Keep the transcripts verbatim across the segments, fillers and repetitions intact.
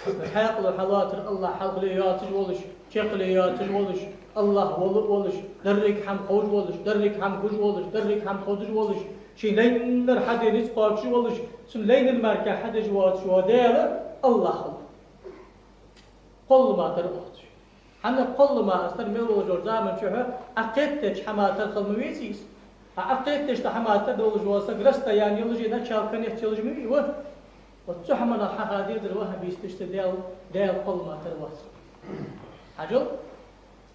Хьаькъало хьалоацар АллахӀ хьалхале йоацаш волаш, чаккхале йоацаш волаш, АллахӀ вола а волаш, деррига хӀама ховш волаш, деррига хӀама гуш волаш, деррига хӀама хозаш волаш, ший лайнар хьаде низ кхоачаш волаш, цун лайнар мара хьадеш воацаш вола Даьла АллахӀ хул. Кхоллама тара оцаш. ХӀана кхоллама, аз тара мел волаш йолча заман чухь Ӏа кхетадеча хӀаман тара хила ма везий из? Ӏа кхетадеш дола хӀаман тара долаш вола саг расстояние йолаш, начало конец йолаш ма вий из? Вот цу хӀаманах хьаха дезар ваххабисташта Даьла, Даьла кхоллама тара вац. Хьажал,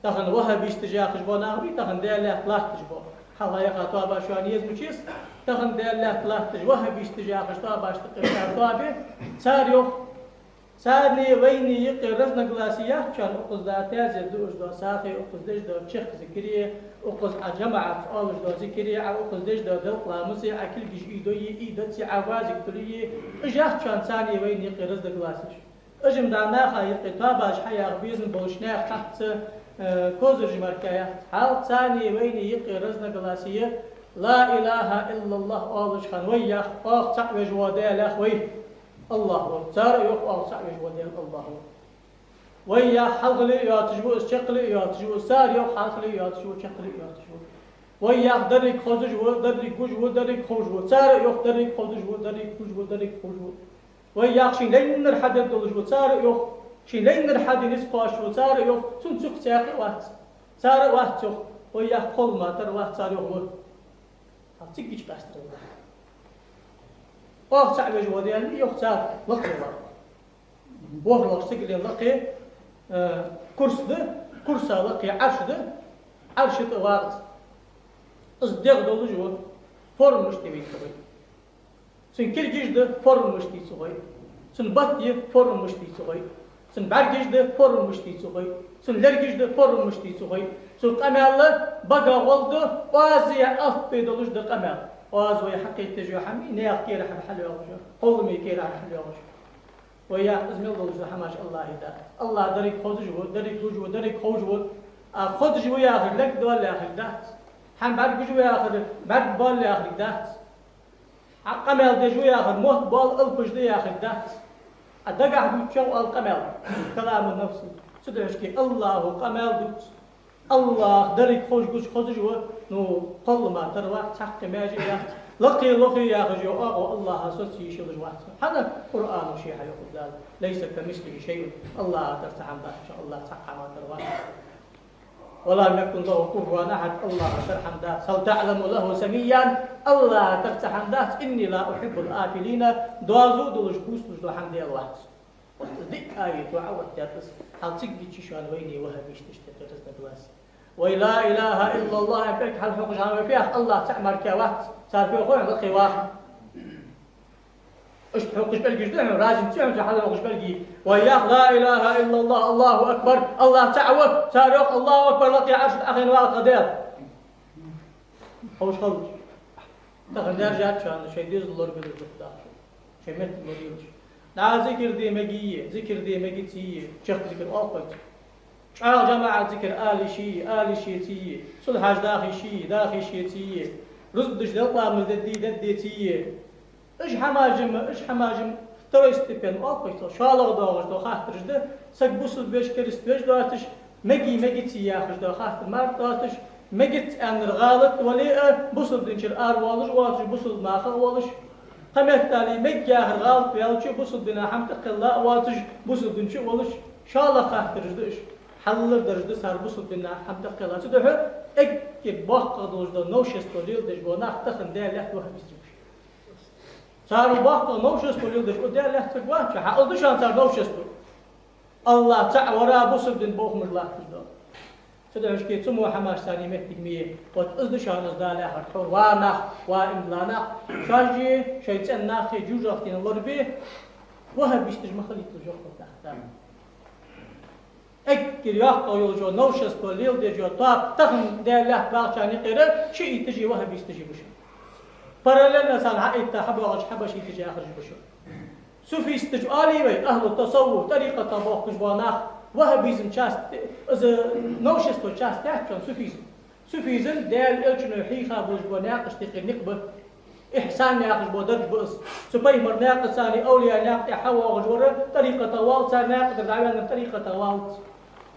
тахан ваххабисташ яхаш бола нах бий, тахан Даьла лаьтта латташ бола. Хьалха яха тоабаш шоана еза мича еза, тахан Даьла лаьтта латташ ваххабисташ яхаш тоабаш тӀакхийттар тоаба, цар йоах, царнеи вайнеи юкъе разногласи яц шоана, укхаза да таьзет дуаш дола сагӀа, укхаза деш дола чехка зикари, укхаза Ӏа жамаӀатаца оалаш дола зикари, Ӏа укхаза деш дола делкъа ламазеи, Ӏа кулгаш ийдои, ийдацеи, Ӏа вазик туллеи, уж яц шоана царнеи вайнеи юкъе разногласеш. Уж-м дӀа наха юкъе тоабаш хьаяха безам болаш наьха хьаца, э, козыраш мара яц. Хьал царнеи вайнеи юкъе разногласи я, لا إله إلا الله оалача хана вай йоах, оаха цаӀ веш вола Даьла йоах вай. АллахӀ ва. Цар а йоах, оаха цаӀ веш вола Даьла АллахӀ ва. Вай йоах, хьалхале а йоацаш ва из, чаккхале а йоацаш ва из. Цар йоах, хьалхале а йоацаш ва, чаккхале а йоацаш ва. Вай йоах, деррига хозаш ва, деррига гуш ва, деррига ховш ва. Цар а йоах, деррига хозаш ва, деррига гуш ва, деррига ховш ва. Вай йоах, ший лайнар хьадеш долаш ва. Цар а йоах, ший лайнар хьаде низ кхоачаш ва. Цар а йоах, цунца юха цхьаккха а вац. Цар а вац йоах. Вай йоах, кхоллама тара вац, цар йоах ва. Хьал циггача къаьстар да. Оаха цаӀ веш вола Даьла ма йоах цар, лакхе ва. ВорхӀлагӀча сигален лакхе, э, курс да, курса лакхе Ӏарш да, Ӏарша тӀа ва из. Из дегӀ долаш ва, форма мишта я вайна ца хой. Цун кулгаш да, форма мишта я ца хой. Цун бат я, форма мишта я ца хой. Цун бӀаргаш да, форма мишта я ца хой. Цун лергаш да, форма мишта я ца хой. Цун къамаьл багагӀолла да, оаз я алапи долаш да къамаьл. Оаз вай хьакхеташ йола хӀама, наьха кера хьалйоагӀаш я, кхоллама кера хьалйоагӀаш я. Вай йоах, из мел долаш дола хӀамаш АллахӀа дац. АллахӀ деррига хозаш ва, деррига гуш ва, деррига ховш ва. А хозаш ва яхар лерг доал яхилга дац. ХӀама бӀаргагуш ва яхар бӀаргабоал яхилга дац. Ӏа къамаьл деш ва яхар мотт боал алапаш да яхилга дац. Ӏа дагахьа дувцачох оал къамаьл. كلام النفس. Цудухьа АллахӀа къамаьл дувц. АллахӀ деррига ховш, гуш, хозаш ва, ну, кхоллама тара вац, цхьаккха маьже а яц. Лакхе, лохе яхаш йола оагӀув АллахӀа соцае йиш йолаш вац. ХӀана? Къуръано ше хьайоах из Дала: ليس كمثله شيء. АллахӀа тара цхьа хӀама дац, АллахӀа цхьаккха хӀаман тара вац. ولم يكن له كفوا أحد. АллахӀа тара хӀама дац. هل تعلم له سميا. АллахӀа тара цхьа хӀама дац. إني لا أحب الآفلين. Доазув долаш, кхувсалуш дола хӀама Даьла вац. Вот из диъ аят ва Ӏаоттадаьд из. Хьал циггача шоана вайнеи ваххабисташта юкъе разногласи. Вай لا إله إلا الله аьнна пӀелг хьалхьокхаш хана вай фу йоах: АллахӀ цаӀ мара вац. Цар фу йоах, лакхе ва. Иштта хьокхаш пӀелгаш да хьона, разница я хьона цу хьалхьокхаш пӀелгий. Вай йоах: لا إله إلا الله، الله أكبر, АллахӀ цаӀ ва. Цар йоах: الله أكبر, лакхе Ӏарша тӀа Ӏохайна валар Даьла. Ховш хилча. Тахан даьржад шоана шоай дезал лорабелар духьа даха. Шоай меттиг лорабелаш. ДӀа зикар де мегий, зикар де мегаций, чехка зикар оал-кх вай цох. ЧӀоагӀа жамаӀат зикар ала йиш йий, ала йиш яций, сулхьаш даха йиш йий, даха йиш яций, рузба деш делкъа ламаз дергдий, дергдеций. Уж хӀамаш-м, уж хӀамаш-м второй степени оал-кх вай цох. ШоллагӀа доагӀаш дола хаттараш да, саг бусалба веш, кераста веш доацаш, мегий, мегаций яхаш дола хаттар мара доацаш, мегац аьннар гӀалат вале а, бусалба динчура аравоалаш воацаш, бусалба нах а волаш, кхыметтел мег яхар гӀалат ваьлча, бусалба дина хӀама тӀакхелла а воацаш, бусалба динчу а волаш, шоллагӀа хаттараш да уж. Хьаллар дарж да цар бусалба дина хӀама тӀакхелла. Цудухьа эггара боккхагӀа долаш дола новшество леладеш бола нах тахан Даьла лаьтта ваххабисташ ба. Цар боккхагӀа новшество леладеш, о, Даьла лаьтта саг вац, хьа, из да шоана цар новшество. АллахӀ цаӀ вар а бусалба дина бохамаш латташ да. Цудухьа-кх цу мо хӀамаш царна меттиг ма е. Вот из да шоана из Дала яхар: тхьовра, ва нах, ва иман дилла нах, шоаш-м шоай цӀен нахи жожагӀатеи лорабе, ваххабисташ ма хилийталаш йоах Дала. Эггара йоккхагӀа йолча новшество леладеш йола тоаба тахан Даьла лаьтта багӀачарна юкъера шииташи ваххабисташи ба шоана. Параллельно царна хьаэтта хьабоагӀаш хьабашиташ яхараш ба шоана. Суфисташ оалий вай, ахӀлу тасаввуф, тӀарикъатах бохкаш бола нах, ваххабизм часть, из новшество часть яц шоана суфизм. Суфизм Даьла Элчано хьийха болаш бола наькъашта юкъера никъ ба. Ихьсан яхаш бола дарж ба из. Цу пайхамара наькъа, царна овлияй наькъа тӀа хьавоагӀаш вар тӀарикъатах валац, цар наькъа тӀара дӀаваьннар тӀарикъатах валац.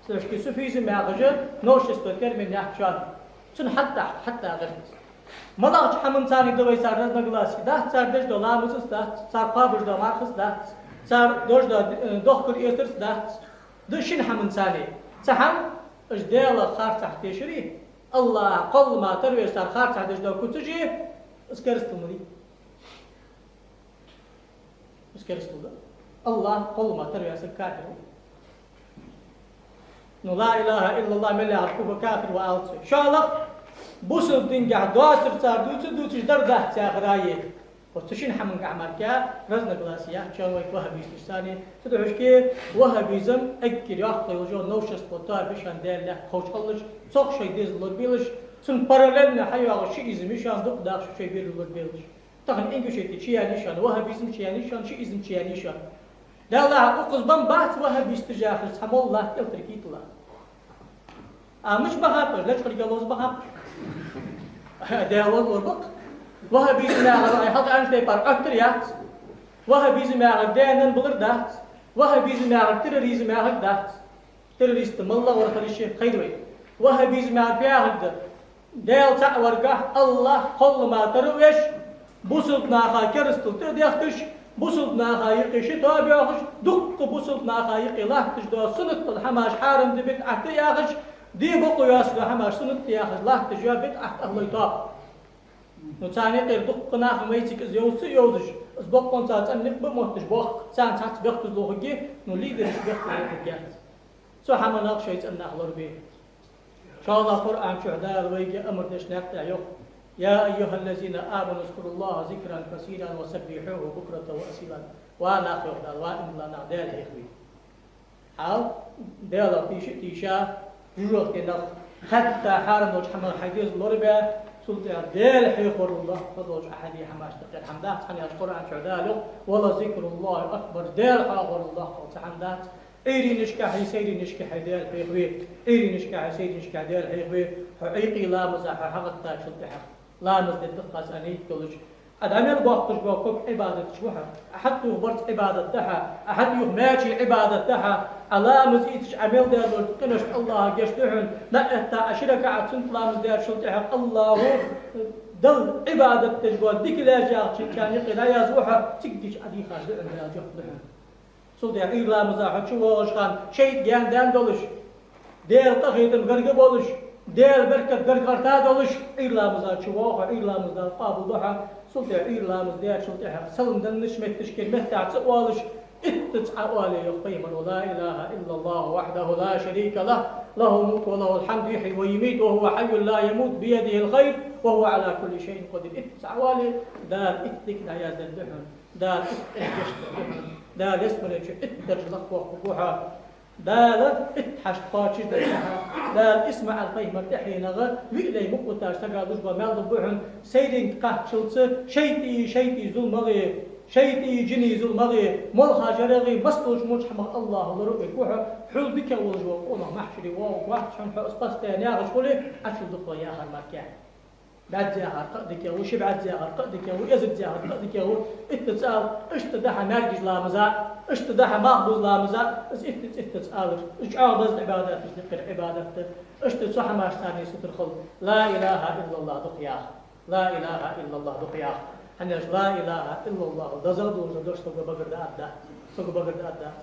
Цудухьа суфизм яхаш новшество термин яц шоана. Цунна хьатӀа, хьатӀа гӀерт. МалагӀча хӀаман царна да вай, цар разногласи дац, цар деш дола ламаз дац, цар кхоабаш дола марха дац, цар деш дола, э, дохкар эцар дац. Да шин хӀаман царна. Цхьа хӀама, уж Даьлах харцахьа тешар, АллахӀах кхоллама тара веш цар харцахьа деш дола куцаш, из керастал ма дий. Из керастал да. АллахӀах кхоллама тара веш саг кафир ва. Ну, ла илахӀа иллаллахӀ мел яхар ку ба кафир ва алац вай. ШоллагӀа, бусалба динагахьа доацар цар дувца, дувцаш дар дац яхар а я. Вот цу шин хӀамангахьа мара разногласи яц шоана вай ваххабисташ царна. Цудухьа ваххабизм эггара йоккха йола новшество, тоаба я шоана Даьла лаьтта кхоачаш хилалаш, цох шоай дезал лорабелаш, цунна параллельно хьайоагӀаш шиизм я шоана дукха даха шоай берал лорабелаш. Тахан Ингушетия чу яьннай шоана, ваххабизм чу яьннай шоана, шиизм чу яьннай шоана. Даллахь, укхаза бан бац ваххабисташ яхаш цхьа молла латта кӀалтара кхийталахь. А мича бахаб уж, лечкъаргал лоза бахаб? Даьла лоза лорабакъ. Ваххабизм яхар, ай, хьалха аьннача тайпара Ӏоттар яц. Ваххабизм яхар даь-нанна балар дац. Ваххабизм яхар терроризм яхар дац. Террорист маллагӀа вар хила йиш я, хайра вай. Ваххабизм яхар фу яхар да? Даьла цаӀ варгахьа, АллахӀах кхоллама тара веш, бусалба наха керастал тӀа а дехкаш, бусалба наха юкъе ши тоаба йоахаш, дуккха бусалба наха юкъе латташ дола суннат дола хӀамаш хьарам да, бидӀат да яхаш, де бокъо йоацаш дола хӀамаш суннат да яхаш латташ йола бидӀат ахӀлой тоаба. Ну, царна юкъера дуккха нах вайцига из йовза ца йовзаш, из бокъонца цӀена никъ ба мотташ бохк, царна цхьацца бехказло хургья, ну, лидерашта бехказло хургьяц. Цу хӀаманах шоай цӀена нах лорабе. ШоллагӀа, Къуръан чу Дала вайга амар деш наькъа тӀа йоах: «يا أيها الذين آمنوا اذكروا الله ذكرا كثيرا وسبحوه بكرة وأصيلا». Ва нах, йоах Дала, ва иман дилла нах, Даьла хьехаве. Хьал, Даьлах тийша а тийша, жожагӀате нах, хӀаьта хьарам долча хӀамах хьай дезал лорабе, цул тӀехьагӀа Даьла хьехавар лоархӀ, фу долча Ӏа хьаде хӀамашта тӀа кхера хӀама дац, хӀана аьлча Къуръан чу Дала йоах: «ولذكر الله أكبر», Даьла хьехавар лоархӀ цхьа хӀама дац. Ӏуйренашкахьеи сайренашкахьеи Даьла хьехаве, Ӏуйренашкахьеи сайренашкахьеи Даьла хьехаве, хьо Ӏуйкъе ламаза хьо хьагӀаттачул тӀехьагӀа. Ламаз де дакъа цӀена нийт долаш, Ӏа дӀа мел боаккхаш бола ког Ӏибадаташ ба хьа. Ӏа хьатӀадувха барзкъа Ӏибадат да хьа, Ӏа хьатӀаювха маьчи Ӏибадат да хьа, Ӏа ламаз ийцача Ӏа мел даь долча къиношта АллахӀа гешт ду хьона, наӀарга Ӏа ши ракаӀат суннат ламаз даьчул тӀехьагӀа АллахӀа Далла Ӏибадат деш бола дика лаьш яхача царна юкъе дӀаязду хьо, цига гича Ӏа дийхача дуӀан Дала жоп лу хьона. Цул тӀехьагӀа Ӏуйра ламаза хьо чувоагӀача хана шайтӀа гаьна даьнна долаш, Даьла къахетам гарга болаш, Даьла беркат гарга гӀерта долаш, Ӏуйра ламаза чувоагӀа хьо, Ӏуйра ламаз Дала къоабал ду хьа. Цул тӀехьагӀа Ӏуйра ламаз даьчул тӀехьагӀа салам деннача метташкара меттаца ца оалаш, иттазза Ӏа оале, йоах пайхамара: «لا إله إلا الله وحده لا شريك له، له الملك وله الحمد يحيي ويميت وهو حي لا يموت بيده الخير وهو على كل شيء قدير». Иттазза Ӏа оале, Дала итт дика дӀаяздергда хьона. Дала итт къиношта гешт дергда хьона. Дала ялсмале чу итт дарж лакхвоаккхаргва хьо. Дала итт хьашт кхоачашдергда хьа. Дала ИсмаӀал пайхамар тӀехьенагӀа виъ лай мукъа витача сага луш бола маьл лургба хьона. Сайренга кхаччалца шайтӀеи, шайтӀий зуламагӀеи, шайтӀеи, жинний зуламагӀеи, молха, жарагӀеи, массадолча моча хӀамах АллахӀа лоравергва хьо. Хьол дикагӀа волаш вола къонах махьшаре воагӀаргвац хьона, хьо из постоянно яхаш хуле, Ӏачул дукха яхар мара кхы. БӀаьзза яхар кхы а дикагӀа ва, ши бӀаьзза яхар кхы а дикагӀа ва, эзарзза яхар кхы а дикагӀа ва. Иттазза ала, иштта да хьа маьркӀажа ламаза, иштта да хьа малхбуза ламаза, из иттазза, иттазза алар. Из чӀоагӀа деза Ӏибадаташ юкъера Ӏибадат да. Иштта цу хӀамашца нийсса тӀехьа хила. لا إله إلا الله дукха яха. لا إله إلا الله дукха яха. ХӀана аьлча لا إله إلا الله дезагӀа долаш дола дош сога багара да аргда. Сога багара да аргда.